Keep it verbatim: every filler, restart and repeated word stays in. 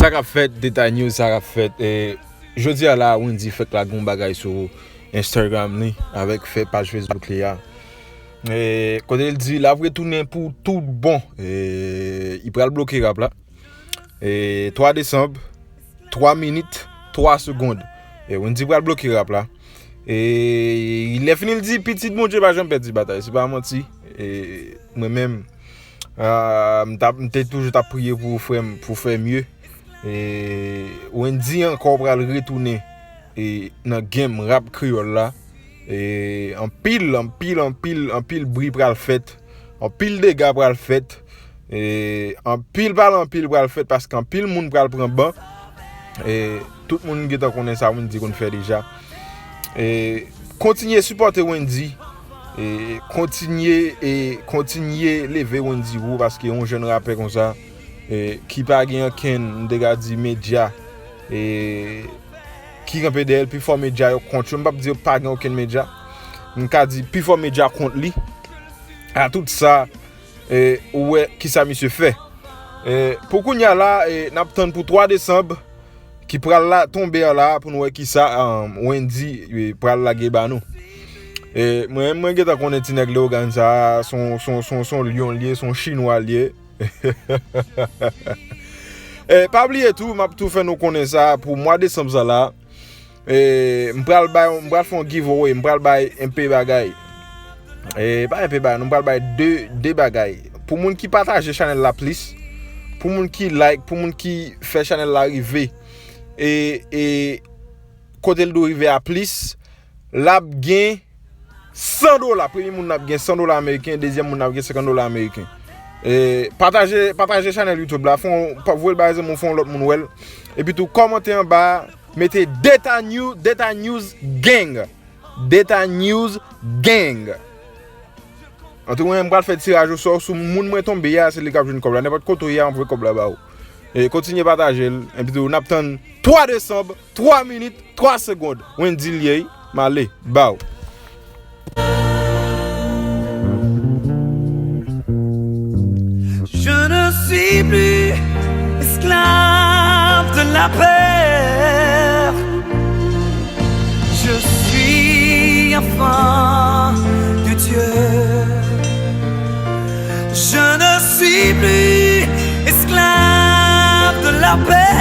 Sa k ap fèt, Detay News, sa k ap fèt. E, jodi a la, Wendyy fèk lage yon bagay sou Instagram li avèk fè paj Facebook li a. E, kote l di l ap retounen pou tout bon. E, li pral bloke rap la. E, twa desanm, twa minit, twa segonn. E, Wendyy pral bloke rap la. E, lè fini l di, pitit Bondye pa janm pèdi batay. Se pa manti. E, mwen menm, ah, m t ap, m te toujou t ap priye pou frè m, pou frè m ye. E, Wendyy ankò pral retounen, e, nan game rap kreyòl la. E, anpil, anpil, anpil, anpil bri pral fèt. Anpil dega pral fèt. E, anpil pale anpil pral fèt paske anpil moun pral pran ban. E, tout moun gentan konnen sa Wendyy konn fè deja. E, kontinye sipòte Wendyy. E, kontinye, e, kontinye leve Wendyy wo paske yon jèn rapè konsa, e, ki pa gen ankenn, m te ka di medya, e, ki kanpe dèyè l, pifò medya yo kont yo. M p ap di yo pa gen okenn medya. M ka di pifò medya kont li. A tout sa, e, ou wè kisa misye fè. E, pou kounye a la, e, n ap tann pou twa desanm ki pral la, tonbe a la pou n wè kisa, um, Wendyy, e, pral lage ba nou. E, mwen, mwen gentan konnen ti nèg Leyogàn sa a, se yon, se yon, se yon, se yon lyon l ye, se yon chinwa l ye. E, pa bliye tou, m ap tou fè nou konnen sa pou mwa desanm sa la. E, m pral bay, m pral fè yon giveaway, m pral bay enpe bagay. E, pa enpe bagay, nou pral bay de, de bagay. Pou moun ki pataje chanèl la plis, pou moun ki like, pou moun ki fè chanèl la rive, e, e kote l dwe rive a plis, l ap gen san dola. Premye moun ap gen san dola ameriken, dezyèm moun ap gen senkant dola ameriken. E, pataje, pataje chanèl YouTube la, fè yon, pa, voye l bay zanmi w, fè yon lòt moun wè l. Epi tou, kòmante anba, mete Deta News, Deta News Gang. Deta News Gang. Antouka, mwen, m pral fè tiraj osò sou moun mwen tonbe a, se li k ap jwenn kòb la. Nenpòt kote w ye a, m voye kòb la ba ou. E kontinye pataje l. Epi tou, n ap tann twa desanm, twa minit, twa segonn. Wendyy l ye, m ale, ba ou. Je ne suis plus esclave de la peur. Je suis enfant de Dieu. Je ne suis plus esclave de la peur.